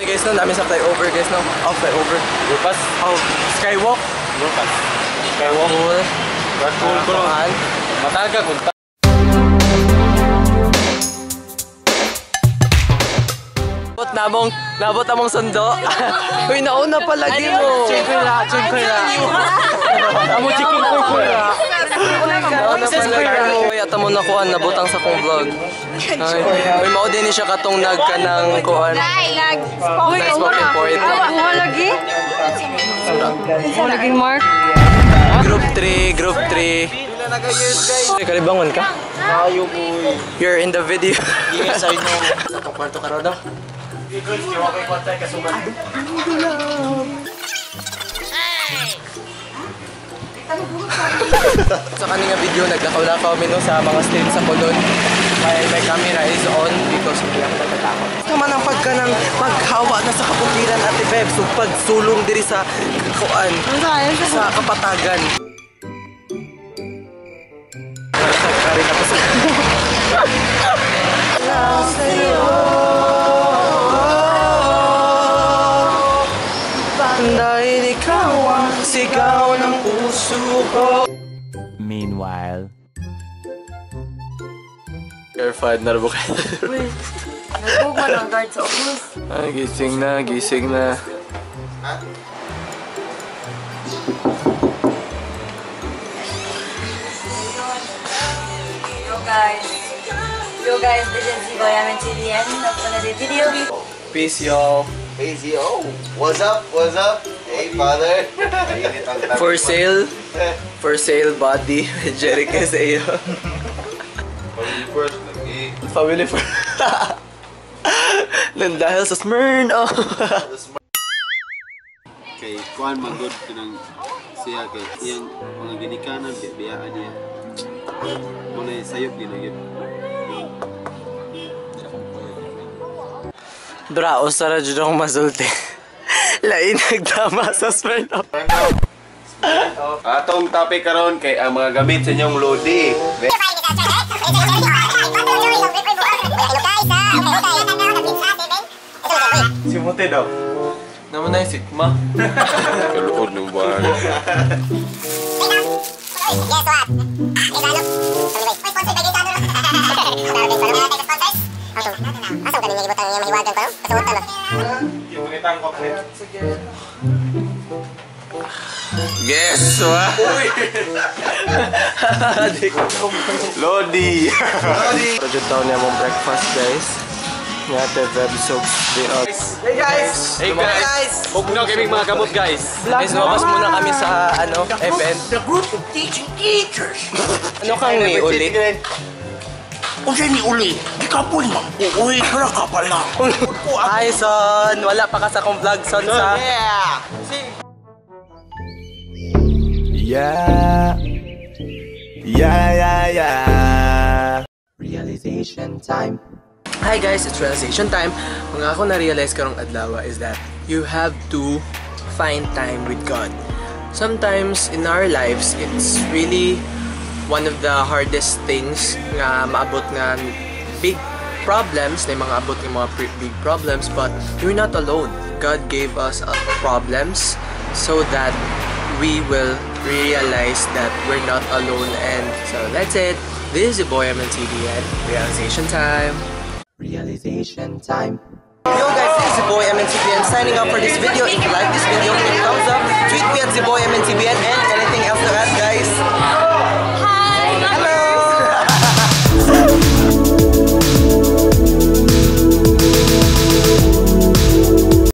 Guys, no, namin sa flyover, guys, no? Oh, flyover. Overpass. Oh, skywalk. Overpass. Skywalk. Cool. Cool ko. Kuan. Mataga kung Nabot namong, nabot among sundo. Uy, nauna pa lagi mo. Chingkoy na, chingkoy na. Amo chiking koy na. Nauna pa lagi mo. Uy, ata mo nakuan, nabutang sa kong vlog. Ay, uy, mao din ni siya katong nagka ng kuan. Nag Nag-spoken point. Kuha lagi? Kuha lagi, Mark? Group 3, group 3. Uy, kalibangon ka? Tayo boy. You're in the video. Yes, I know. Sa itong kwarto ka daw. Sa kaninga video, naglakaw-lakaw mi no sa mga street sa Colon. While my camera is on because hindi ako natatakot. Naman ang pagka ng paghawa na sa kabukiran, Ate Beb. So pagsulong diri sa kuan, sa kapatagan. Dahil ikaw ang sigaw ng puso ko. Meanwhile. You're fine, narbo ka. Nagbugo ng guard sa office. Ay, gising na, gising na. Yo guys. Yo guys, this is Zibo Yamen TVN. Of another video. Peace, y'all. Hey Zio, what's up? What's up? Hey father. For sale body, Jerry Caseo. Family first lagi. Family first. Nang dahil sa Smirnoff. Kay kuan man gud kanang siya kay iyang mga ginikanan biyaan niya. Mo na sayop ginagid. Dra, usara jud akong masulti. Lain nagtama sa Smirnoff. Atong topic karon kay ang mga gamit sa inyong lodi. Si Mote daw. Naman na yung sigma. Kaluod ng buwan. Guess what? Uy! Lodi. Project daw niya mong breakfast, guys. Nga te web soaps di out. Hey guys! Hey guys! Bugnaw kami mga kamot guys. Guys, lumabas muna kami sa ano, event. The group of teaching teachers. Ano kang ni uli? Unsa ni uli? Gikapoy man. Uy, kara ka pala. Hi son! Wala pa ka sa akong vlog, son sa... Yeah. Yeah, yeah, yeah. Realization time. Hi guys, it's realization time. Mga ako na-realize karong adlaw is that you have to find time with God. Sometimes in our lives, it's really one of the hardest things nga maabot nga big problems, na mga abot ng mga big problems, but you're not alone. God gave us problems so that we will realize that we're not alone. And so that's it. This is your boy MNCDN. Realization time. Realization time. Yo guys, this is your boy MNCDN signing up for this video. If you like this video, click thumbs up.